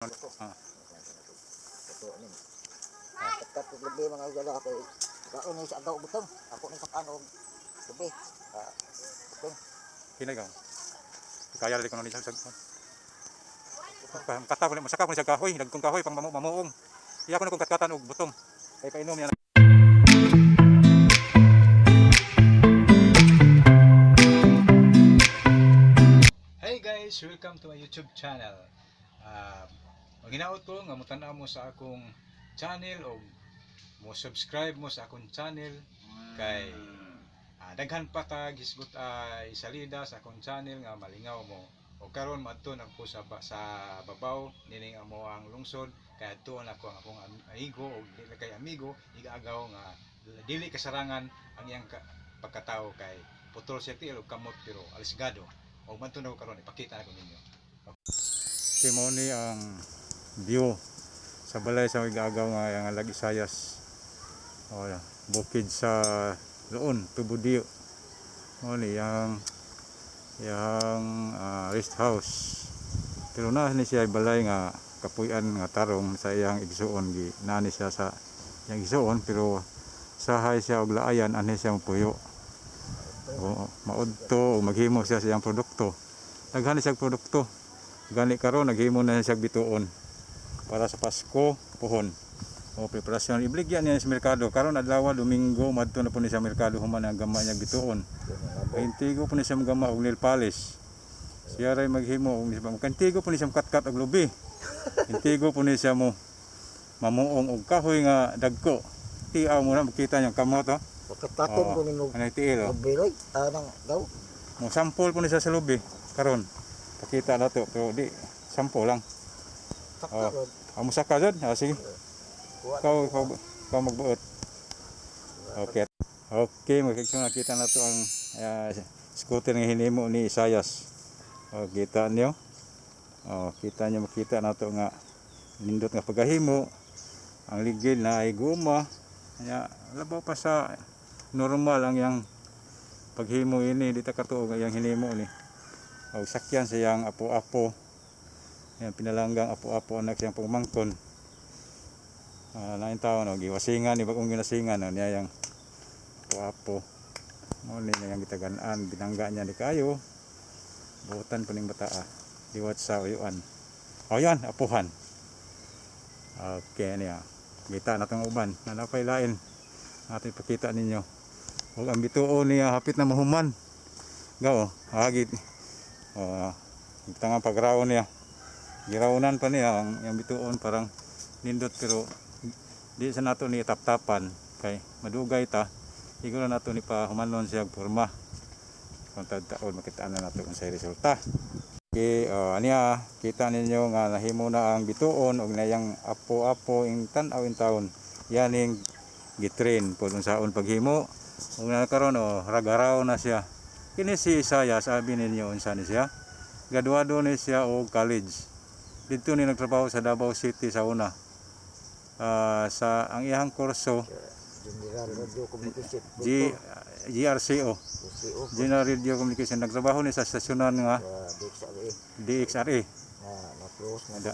Ah. Ito ni. Katkat og lubi, mga higala, kay kaon ni sa agaw butong. Ako ni sakan og lubi. Ah, butong. Hinay ka. Kaya rin ko ni sa kata ko masaka ko ni sa kahoy, dagkong kahoy pang mamuong. Iya ko na kong katkatan og butong. Kay painom niya. Hey guys, welcome to my YouTube channel. Maginaot ko nga mutan-aw mo sa akong channel o mo subscribe mo sa akong channel kay daghan pa tag hisgot ay salida sa akong channel nga malingaw mo. O karon madto na ko sa babaw nining amo ang lungsod kay adtuon ako ang akong amigo o dili kay amigo igaagaw nga dili kasarangan ang iyang pagkatao kay putol siya tiil og kamot pero alisgado. O man na ko karon ipakita na ko ninyo. Okay, mao ni ang view sa balay sa igagaw nga ang Lag Isayas. O, yan, bukid sa Loon, Tubudio. Mao ni yang yang rest house. Pero na ni siya balay nga kapuy-an nga tarong sa iyang igsuon, gi na ni siya sa iyang igsuon, pero sahay siya og laayan anhi siya mopuyo. O, maudto o maghimo siya sa iyang produkto. Daghan ni siya og produkto. Gani karon naghimo na siya og bituon para sa Pasko puhon. O preparasyon ibligya niya sa merkado karon adlaw Domingo, madto na po ni sa merkado human ang gama niya bituon. Kay intigo po ni siya magama og nail polish. Siya ray maghimo og kantigo po ni siya katkat og lubi. Intigo po ni siya mo mamuong og kahoy nga dagko. Tiaw mo na makita niyang kamot oh. Pagkataton ko ni og Anay tiil oh. lubi roy. Anang gaw. Mo sample po ni siya sa lubi karon. Pakita na to pero di sample lang. Sakta Oh. rod. Amo sa ka jud? Ah, sige. Kuha. Ikaw magbuot. Okay. Okay, mga nakita na to ang scooter nga hinimo ni Isayas. O, kita niyo. O, kita niyo, makita na to nga nindot nga pagahimo. Ang ligid na ay guma. Kaya labaw pa sa normal ang yang paghimo ini, di ta katuo nga iyang hinimo ni. O, sakyan sa iyang apo-apo. Yan pinalanggang apo-apo anak siyang pagmangkon. Lain tao no, giwasingan ni bagong ginasingan no, niya yang apo-apo. Mo ni niya yang gitagan-an, binangga niya ni kayo. Buotan pa ning bataa. Liwat sa uyuan. O yan, apuhan. Okay niya. Kita na tong uban. Nanapay lain. Natin ipakita ninyo. Ug ang bituon niya hapit na mahuman. Gao, hagit. Oh, kita nga pagraon niya. Giraunan pa niya ang yung bituon, parang nindot pero di sa nato ni taptapan kay madugay ta. Iguro nato ni pa humanon siya og porma kung taon makitaan na nato kung sa resulta. Okay, oh, aniya kita ninyo nga nahimo na ang bituon og nayang apo-apo ing tan-aw in taon yaning gitrain pod unsaon paghimo ug na karon, oh, ragaraw na siya. Kini si Isaya, sabi ninyo unsa ni siya, graduado ni siya og college. Didto ni nagtrabaho sa Davao City sa una. Ah, sa ang iyang kurso General Radio Communication. G GRCO, CO. General Radio Communication. Nagtrabaho ni sa stasyonan nga DXRA. DXRA. Na na close na. Da,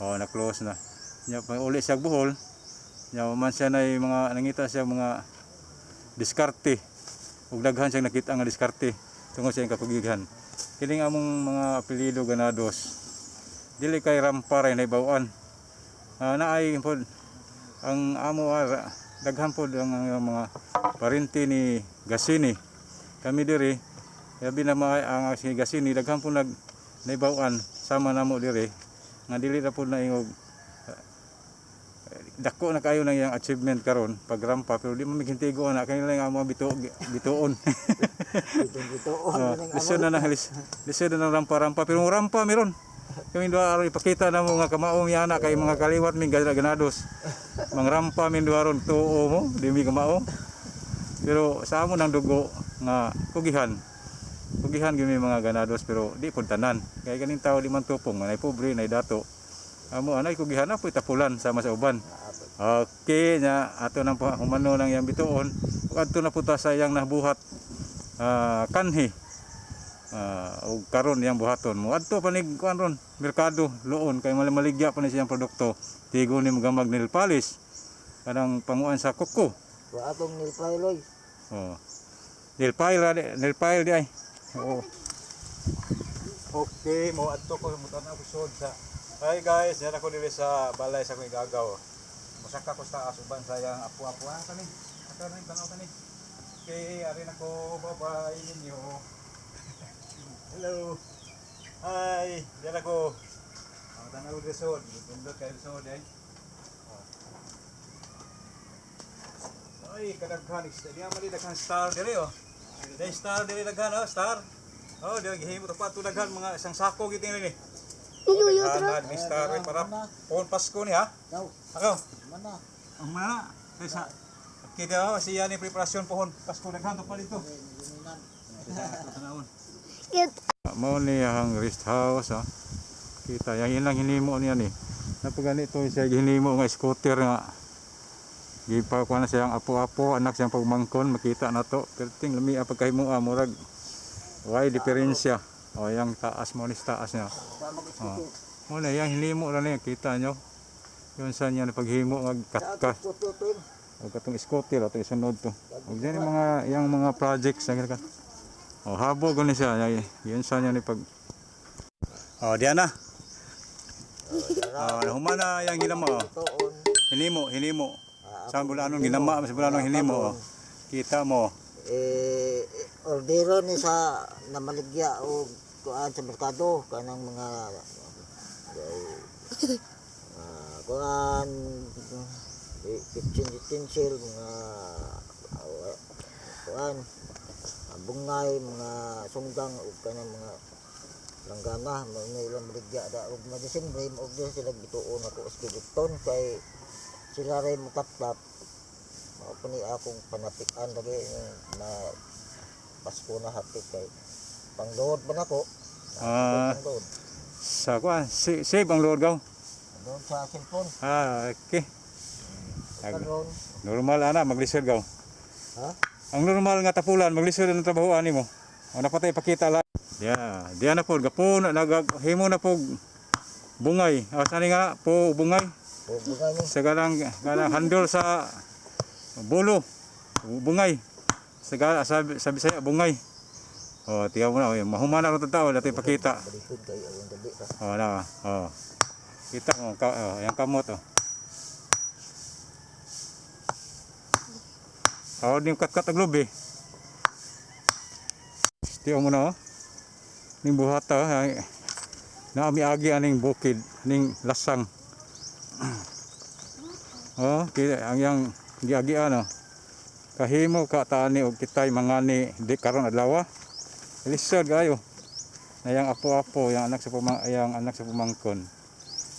oh, na close na. Nya pa uli siya Bohol. Nya man siya na mga nangita siya mga diskarte. Ug daghan siyang nakita nga diskarte tungod sa iyang kakugihan. Kining among mga apelyido Ganados. Dili kay rampa ray naibaw-an. Ah, naay pod ang amo, daghan pod ang mga parente ni Gasini. Kami diri labi na mga ang si Gasini, daghan po nag naibaw-an sama namo diri nga dili ra pod na ingog dako na kayo ng iyang achievement karon pagrampa, pero di man migintigo ana kay lang ang mga bituon. Itong bituon ning Lisod na lisod na ng rampa-rampa pero rampa meron. Kami duha aron ipakita na mo nga kamao mi ana kay mga kaliwat mi ganados. Mangrampa min duha ron, tuo mo, di mi kamao. Pero sa amo ng dugo nga kugihan. Kugihan gyud mi mga ganados pero di pud tanan. Kay kaning tao di man tupong, nay pobre, nay dato. Amo anay kugihan na tapulan sama sa uban. Okay, nya ato nang humano nang iyang bituon. Ug adto na punta sa iyang nabuhat, kanhi. Og karon iyang buhaton mo adto pa nig kuan ron merkado loon kay maligya pa ni siyang produkto. Tigo ni magamag nail polish kanang panguan sa kuko. Wa atong nilpailoy. Oh. Nail file ra nail file di ay. Oo. Okay, mo adto ko mo tan-aw ko sud sa. Hi guys, yan ako diri sa balay sa akong igagaw. Mosaka ko sa taas uban sa iyang apo-apo ah kani. Aka ni tanaw kani. Okay, ari na ko. Bye-bye ninyo. Hello. Hi, yan ako. Ang tanaw diri sud, pindot kayo sud eh. Oh. Ay, kadaghan. Di man di daghan star diri oh. Dahil star diri daghan oh, star. Oh, diri gihimo to pa to daghan mga isang sako gyud ni. Iluyo Daghan may star oy, para pon Pasko ni ha. Daw, Ako. mana. Ang mana. Kaysa kita oh, siya ni preparasyon pohon Pasko daghan to pa dito. Gininan. Cute. Mao ni ang rest house ah. Kita yang ilang hinimo niya ni. Napaganito siya hinimo nga scooter nga gipa kuha na siyang apo-apo anak siyang pagmangkon makita na to. Pero ting lami ang pagkahimoa murag why diferensya. O yang taas mo ni sa taas niya. Sa mag-scooter. Mo na yang hinimo ra niya kita nyo. Yun sa niya na paghimo nga Sa katkat atong scooter. o katong scooter ato isunod to. Ug diyan yung mga yang mga projects na ka. O habo gani siya yun sa niya ni pag. Oh, diyan na. Oh, human na yang ginama oh. Tuon. Hinimo, hinimo. Ah, Sa bulanon ginama, sa bulanon hinimo oh. Kita mo. Eh, ordero ni sa namaligya o kuan sa merkado kanang mga eh, kuan eh, kitchen utensil, mga kuan bungay, mga sunggang ug kanang mga langgana mao na ilang maligya da ug ma-December mo order sila bituon ako skeleton kay sila ray mutaptap mao pa ni akong panapikan lagi na Pasko na hapit kay pangload man ako. Ah. Pangload. Sa kuan, save ang Lord gaw. Pangload sa cellphone. Ah, okay. Karon. Normal ana maglisod gaw. Ha? Ang normal nga tapulan maglisod ang trabaho ani mo. O napatay pakita lang. Yeah, diyan na po gapon naghimo na po bungay. Ah, sani nga po bungay O bugay ni. sa galang galang handol sa bulo bungay. Sa sa Bisaya bungay. Oh, tiyaw mo na, oy, mahuman na ron tao dati pakita. Balisod kay ang dali ra. Oh, na. Oh. Kita mo ka, oh, yang kamot oh. Oh, ni kat-kat ang lubi. Tiyaw mo na oh. Ning buhata ay naami agi aning bukid ning lasang. Oh, kaya ang yang giagian oh. Kahimo ka taani og kitay mangani di karon adlaw. Lisod kayo na yang apo-apo, yang anak sa pumang, yang anak sa pumangkon.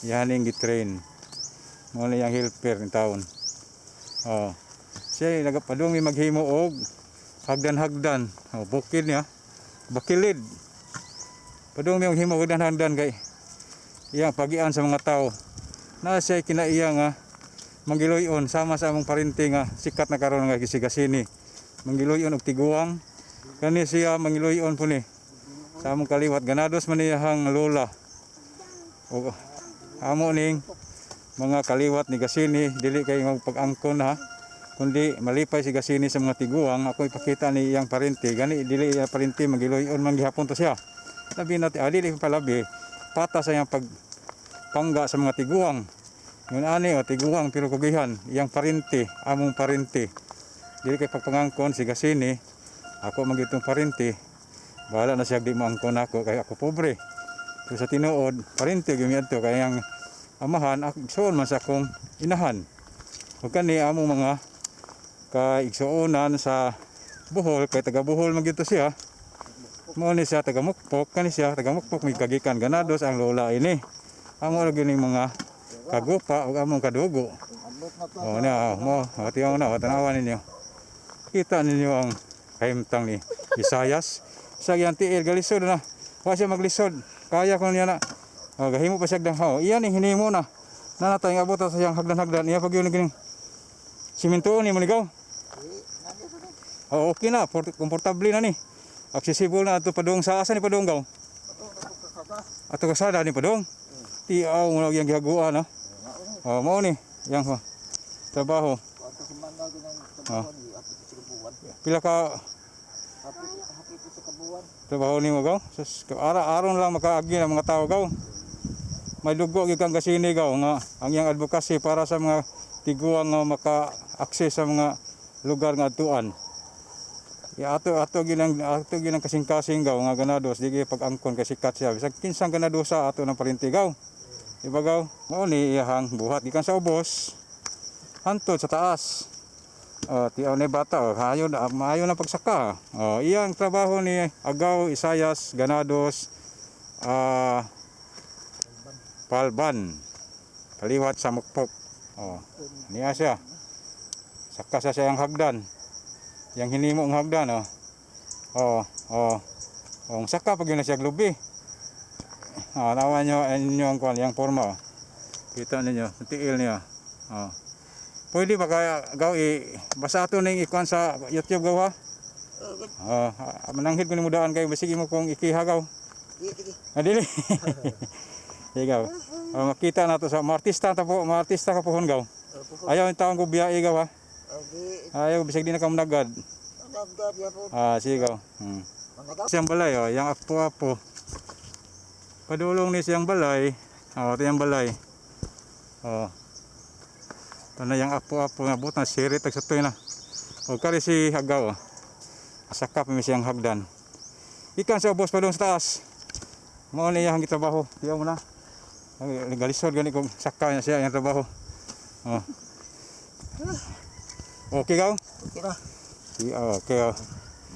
Yan ang gitrain. Mo na yang helper ng taon. Oh. Siya nagapadung mi maghimo og hagdan-hagdan. Oh, bukid niya. Bakilid. Padung mi maghimo og hagdan-hagdan kay iyang pagian sa mga tao. Na siya kinaiya nga manggiloyon sama sa among parinti nga sikat na karon nga gisigasini. Manggiloyon og tiguang. Kani siya manggiloyon po ni sa among kaliwat ganados man niyahang lola o amo ning mga kaliwat ni Gasini dili kay pag-angkon ha kundi malipay si Gasini sa mga tiguang. Ako ipakita ni iyang parente gani dili iya parente magiloy-on man gihapon to siya labi na ah, dili pa labi pata sa iyang pagpangga sa mga tiguang yun ani o tiguang pero kugihan iyang parente among parente dili kay pagpangangkon si Gasini ako magitong parente. Bahala na siya di mo angkon ako kay ako pobre. Pero sa tinuod, parente gyud adto kay ang amahan ako igsuon man sa akong inahan. Ug kani among mga kaigsuonan sa Bohol kay taga Bohol man gyud to siya. Mao ni siya taga Mukpok, kani siya taga Mukpok may kagikan ganados ang lola ini. Amo ra gyud ning mga kagupa ug among kadugo. Abot na to. Oh na, oh, mo, oh, tiyaw na, oh, tanawan ninyo. Kita ninyo ang kahimtang ni Isayas. Sa iyang tiil, galisod na. Wa siya maglisod. Kaya ko niya na. Oh, gahimo pa siya dang. Oh, iyan ning hinimo na. Nanatay nga abot sa iyang hagdan-hagdan. Iya pag yun gining siminto ni manigaw. Oh, okay na, komportable na ni. Accessible na ato padung sa asa ni padung gaw? Ato na ko kakaka. Ato kasada ni padung. Tiaw mo lang yang gihaguan no. Oh, mao ni yang ho. Trabaho. Ato sa mga ginang trabaho ni hapit sa kabuan. Pila ka Hapit hapit sa kabuan. trabaho nimo gaw? Sus, ara aron lang makaagi ang mga tao gaw. May dugo gyud kang kasini gaw nga ang iyang advocacy para sa mga tiguang nga maka-access sa mga lugar nga adtuan. Ya ato ato ginang kasing-kasing gaw nga ganados di gyud pag-angkon kay sikat siya. Bisag kinsang ganadosa ato ng parinti gaw. Iba gaw, mao ni iyahang buhat gikan sa ubos hantod sa taas. Oh, tiaw ni bata, oh, hayo na maayo na pagsaka. Oh, iyang trabaho ni Agaw Isayas Ganados Palban. Kaliwat sa Mukpok. Oh, niya siya. Saka sa siyang hagdan. Yang hinimo ang hagdan, oh. Oh, oh. Oh, ang saka pag yun na siya glubi. Oh, nawa nyo inyo ang kwan, yang forma. Oh. Kita ninyo, ang tiil niya. Oh. Pwede ba kaya gaw i basta ato ning ikuan sa YouTube gaw ha? Oh, mananghid ko ni mudaan kayo basig imo kong ikiha gaw. Sige, sige. Ah, dili. Sige gaw. Oh, makita nato sa mga artista ta po, mga artista ka pohon gaw. Opo. Ayaw yung taong ko biyae gaw ha. Di Ayaw bisag di na ka managad. nagdad ya po. Ah, sige gaw. Managaw. Siyang balay oh, yang apo-apo. Padulong ni siyang balay. Oh, ito yung balay. Oh. Ito na yung apo-apo nga buot na sirit tag satoy na. O kari si Hagaw. Oh. Sakap mi siyang hagdan. Ikan sa ubos padung sa taas. Mao ni iyang gitrabaho. Diyaw mo na. Ang galisod gani kung saka niya siya iyang trabaho. Oh. Okay gaw? Okay na. Okay. Oh.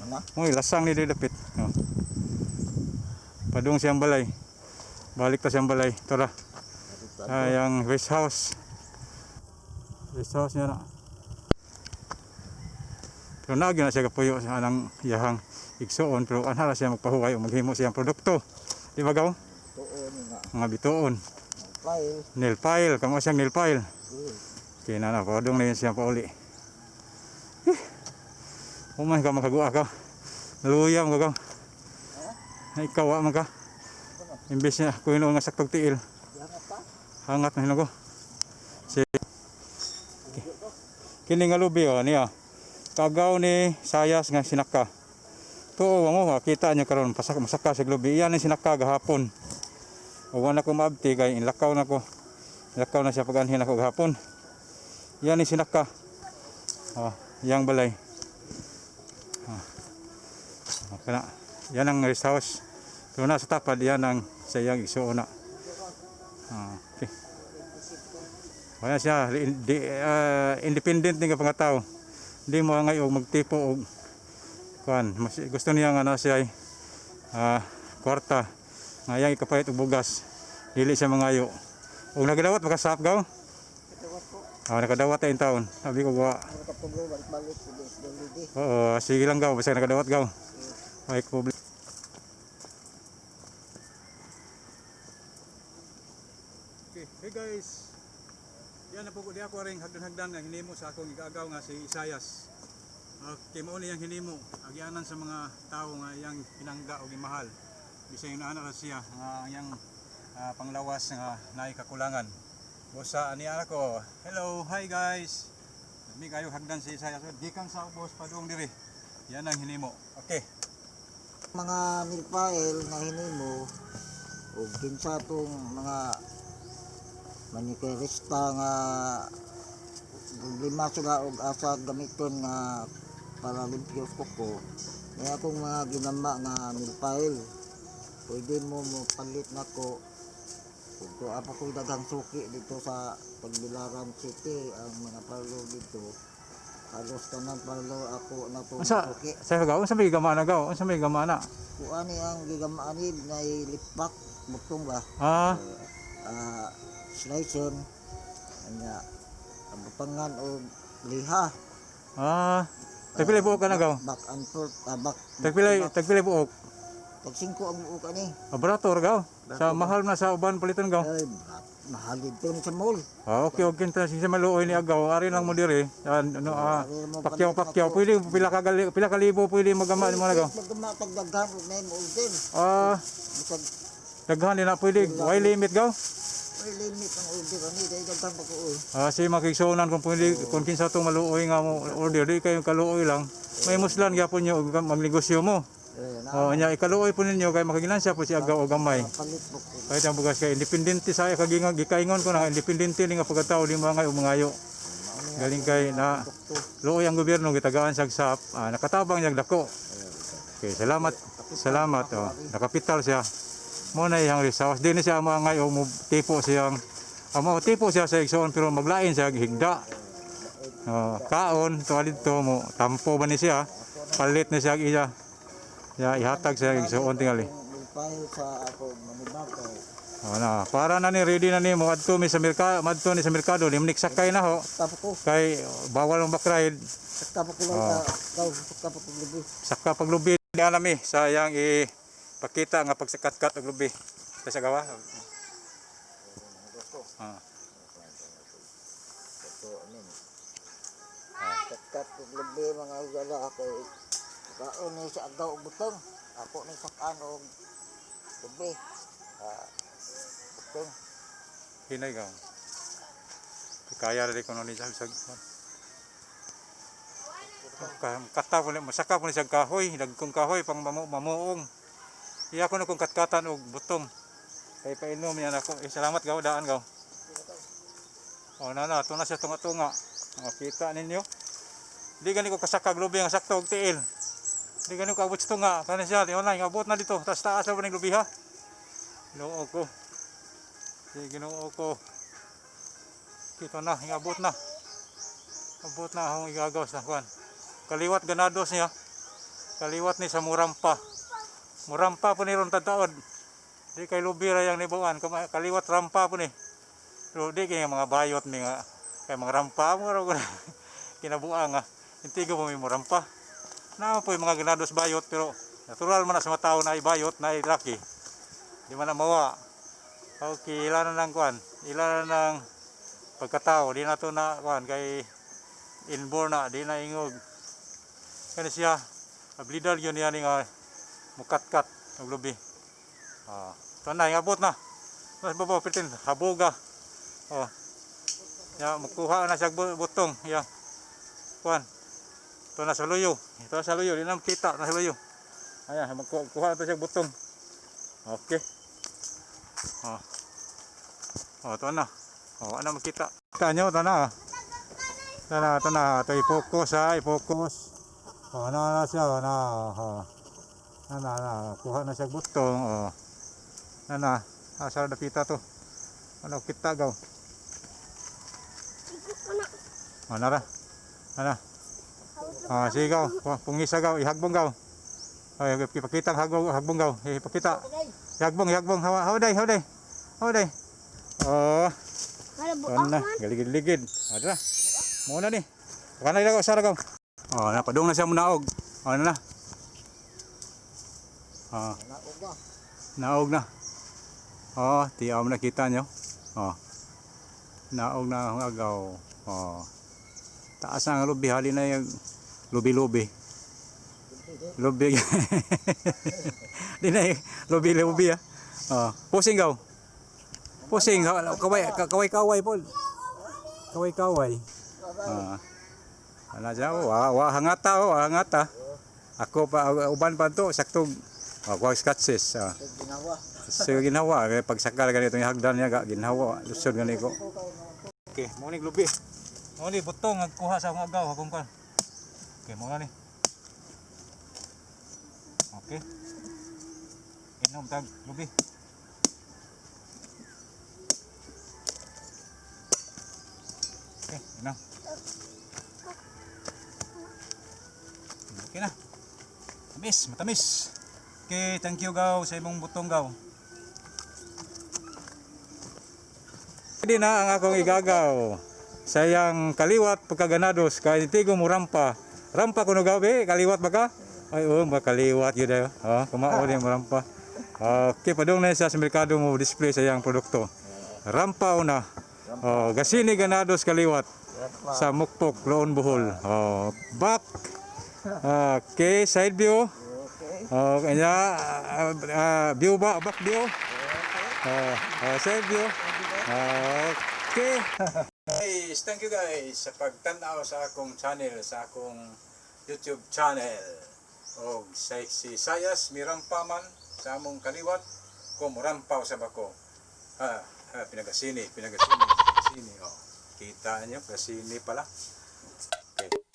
Mana? Uy, lasang ni dapit. Oh. Padung siyang balay. Balik ta siyang balay. Tara. Ay, ang rest house. Rest house niya na. Pero naagi na siya kapuyo sa anang iyahang igsuon pero anha ra siya magpahuway o maghimo siyang produkto. Di ba gaw? Tuon nga. Mga bituon. File. Nail file, kamo siyang nail file. Sige. Okay na na, padung na yun siya pauli. Eh. Umay ka makagua ka. Naluya mo ka. Ay, ikaw wa man ka. Imbes niya, kuno nga saktog tiil. Dihangat pa. Hangat na hinugo. Si kini nga lubi oh niya. Kagaw ni Sayas nga sinaka. Tuo mo kita niyo karon pasak masaka sa lubi. Iyan ni sinaka gahapon. Ug wala ko maabti kay inlakaw na ko. Inlakaw na siya pag-anhin ako gahapon. Iyan ni sinaka. Oh, yang balay. Oh. Oh, kana. Yan ang rest house. Pero na sa tapad yan ang sa iyang igsuon na. Ah, okay. Wala siya, independent ni nga pangatao. Hindi mo angay og magtipo og kuan, mas gusto niya nga na siya ay kwarta. Nga iyang ikapalit og bugas. Dili siya mangayo. Og nagadawat makasap gaw. Katawat ko. Ah, nakadawat ta in taon. Sabi ko wa. Ano ka pablo balik-balik sa DSWD. Oo, sige lang gaw basta nakadawat gaw. Ay problem. Okay, hey guys. Yan na po di ako ring hagdan-hagdan nga hinimo sa akong igagaw nga si Isayas. Okay, mao ni ang hinimo agyanan sa mga tao nga iyang pinangga og gimahal. Bisan yung anak na siya nga iyang panglawas nga naay kakulangan. Busa ani anak ko. Hello, hi guys. Mi kayo hagdan si Isayas. Gikan sa ubos padung diri. Yan ang hinimo. Okay. Mga milpael nga hinimo ug kinsa tong mga manikirista nga problema sila og asa gamiton nga para limpyo sa kuko. May akong mga ginama nga milpael. Pwede mo mo palit nako ug tuwa pa ko'y daghang suki dito sa Tagbilaran City ang mga parlor dito. Halos tanan parlor ako na to Unsa suki. sa gaw unsa may gama na gaw? Unsa may gama na? Kuan ni ang gigamaan ni na lipak butong ba? Ah, Ah, slicing anya butangan og liha. ah. Tagpilay buok ka na gaw. Back and forth, back. Tagpilay tagpilay buok. Tag singko ang buok ani. Ah, barato ra gaw. Sa mahal na sa uban paliton gaw. Ay, barato Mahalid ko sa mall. Ah, okay, okay ta si maluoy ni agaw, ari lang mo diri. Ano pakyaw pakyaw pwede pila ka libo pwede magama nimo nagaw. Magama tag daghan ug nay mo order. Bisag Daghan din na pwede. Why limit gaw? may limit ang order ani dahil daghan pa ko oy. Si makigsuonan kung pwede kung kinsa tong maluoy nga mo order di kayo kaluoy lang. May muslan gyapon nyo og magnegosyo mo. Eh na Oh, nya ikaluoy po ninyo kay makiginansya po si agaw og gamay. palit mo ko. Kahit ang bugas kay independente sa kaginga gikaingon ko na independente ni nga pagkatao di mga mangayo. Galing kay na luoy ang gobyerno gitagaan siya sa nakatabang niyang dako. Okay, salamat. Salamat. Oh. Nakapital siya. Mo na iyang resource. Di ni siya maangay o mo tipo siyang amo tipo siya sa igsoon pero maglain siya higda. Oh, kaon to didto mo tampo ba ni siya? Palit ni siya iya. Ya ihatag siya igsoon tingali. Payo sa ako manibag kay Oh, na, para na ni ready na ni mo adto mi sa merkado, madto ni sa merkado limnik sakay na ho Tapo ko, kay bawal ang back ride. tapo ko lang ka, tapo ko lubi. Saka paglubi na nami sayang ipakita nga pagsakatkat og lubi. Sa gawa. Ah. Ito amin. Katkat og lubi mga higala ako. Kaon ni sa agaw og butong. Ako ni sakan og lubi. Butong. Hinay ka. Kaya rin ko ni sa kata po ni masaka po ni siya kahoy, dagkong kahoy pang mamuong. Iya ko na kung katkatan og butong. Kay painom niya nako. Eh, salamat gaw daan gaw. Oh na na, to na siya tunga-tunga. Makita ninyo. Di gani ko kasakag lubi ang sakto og tiil. Di gani ko abot sa tunga. Kana siya, di na abot na dito. Tas taas na ba ning lubi ha? Ginoo ko. Di Ginoo ko. Kita na, ingabot na. Abot na akong igagaw sa kwan. Kaliwat ganados niya. Kaliwat ni sa Murampa. Murampa po ni ron tataod. Di kay lubi ra yang nibuan. Kaliwat rampa po ni. Pero di kay mga bayot ni nga. Kay mga rampa mo raw kinabuang nga. Intigo po may murampa. Naa po yung mga ganados bayot pero natural man na sa mga tao na ay bayot na ay laki. Di man na mawa. Okay, ilan na ng kwan. Ilan na ng pagkatao. Di na to na kwan kay inborn na di na ingog. Kani siya ablidal yun niya ni nga mukatkat og lubi. Ah, to na ingabot na. Mas babaw pitin habuga. Oh. Ya mukuha na siya butong ya. Kwan. Ito na sa luyo. Ito na sa luyo, di na makita na sa luyo. Ayan, magkuha na to siya butong. Okay. Oh. Oh, ito na. Oh, ano makita? Kita nyo, ito na. Ito na, ito na. Ito i-focus ha, i-focus. Oh, na na siya, oh, na. Oh. Na na na, kuha na siya butong. Oh. Na na. Ah, sa dapita to. Ano kita gaw? Oh, nara. Ana. Ah, sige gaw. Pungisa gaw, ihagbong gaw. Ay, ipakita ang hagbong, hagbong gaw. Ipakita. Ihagbong, ihagbong. Hawa, hawa day, hawa day. Hawa day. Oh. Wala Ano na, galigid-ligid. O, dira. Muna ni. Baka na ilaw, sara ka. O, napadung na siya munaog. O, ano na. O, Naog na. naog na. O, tiyaw mo nakita nyo. O, naog na ang agaw. O, taas na ang lubi. Hali na yung lubi-lubi. Lubi. Di na yung lubi-lubi ah. O, pusing gaw. Pusing, kaway, kaway, kaway po. Kaway, kaway. Ah. Ana siya, wa, wa hangata, oh, wa hangata. Ako pa uban pa to, sakto. Oh, kuha scotches. Ah. Kay ginawa. So ginawa, kaya pagsakal ganito yung hagdan niya, ginhawa, lusod gani ko. Okay, mo ni glubi. Mo ni butong kuha sa akong agaw akong kan. Okay, mo na ni. Okay. Inom tag lubi. Okay, inom. Okay na. Tamis, matamis. Okay, thank you gaw sa imong butong gaw. Hindi na ang akong igagaw. Sayang kaliwat pagkaganados kay tigo mo rampa. Rampa kuno gaw be, kaliwat ba ka? Ay oh, makaliwat yun dayo. Oh, kumao din mo rampa. Okay, padung na siya sa merkado mo display sa iyang produkto. Rampaw na. Oh, Gasini Ganados kaliwat Rampa. sa Mukpok, Loon, Bohol. Oh, back. Okay, side view. Okay. Oh, kanya view ba? Back view. Side view. Okay. Guys, thank you guys sa pagtan-aw sa akong channel, sa akong YouTube channel. Og sa si Sayas mirampa man sa among kaliwat, ko morampaw sa bako. Ha, ha, pinagasini, pinagasini, pinagasini. Oh. Kita niyo, gasini pala. Okay.